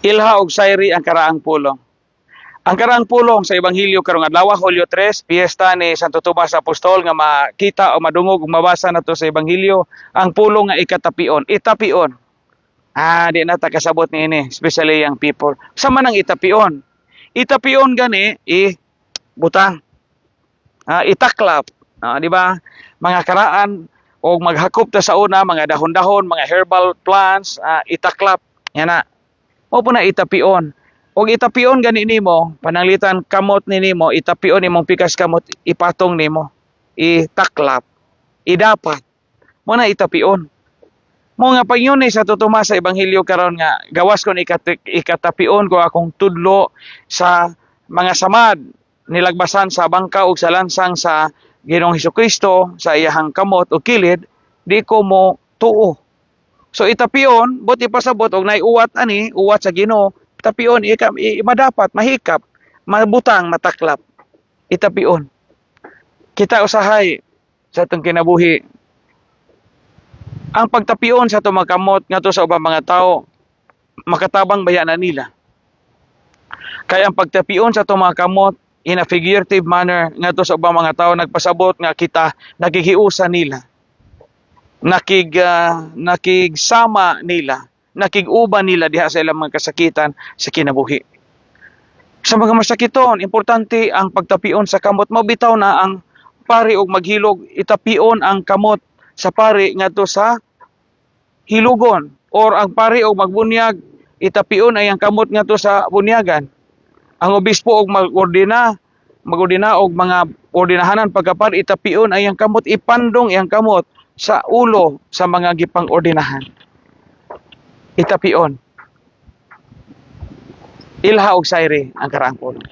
Ilha og sayri ang karaang pulong. Ang karaang pulong sa Ebanghelyo karong adlaw, Hulyo 3, piyesta ni Santo Tomas Apostol, nga makita o madungog ug mabasa nato sa Ebanghelyo ang pulong nga ikatapion, itapion. Ah, di na ta kasabot niini, especially young people. Sa man ang itapion? Itapion gani i butang. Ah, itaklap. Ah, di ba? Mga karaan og maghakop ta sa una, mga dahon-dahon, mga herbal plants, itaklap. Yan na. Mao po na itapion. Og itapion gani nimo, pananglitan kamot ni nimo, itapion nimong pikas kamot, ipatong nimo, itaklap, idapat. Mo na itapion. Mo nga pag-ingon ni Santo Tomas sa Ebanghelyo karon nga gawas kon ikatapion ko akong tudlo sa mga samad nilagbasan sa bangka ug sa lansang sa Ginoong Hesukristo sa iyahang kamot o kilid, di ko mo tuo. So itapion, buot ipasabot og nay uwat ani, uwat sa Ginoo, tapion ika, madapat mahikap, mabutang, mataklap. Itapion. Kita usahay sa atong kinabuhi, ang pagtapion sa atong mga kamot ngadto sa ubang mga tao, makatabang baya na nila? Kaya ang pagtapion sa atong mga kamot in a figurative manner ngadto sa ubang mga tao nagpasabot nga kita nakikiusa nila, nakigsama nila, nakig-uban nila diha sa ilang mga kasakitan sa kinabuhi. Sa mga masakiton, importante ang pagtapion sa kamot. Mabitaw na ang pari og maghilog, itapion ang kamot sa pari ngadto sa hilugon, or ang pari og magbunyag, itapion ay ang kamot ngadto sa bunyagan. Ang obispo og magordina og mga ordinahanan pagkapari, itapion ay ang kamot, ipandong ang kamot sa ulo sa mga gipang-ordinahan. Itapion. Ilha og sayri ang karaang pulong.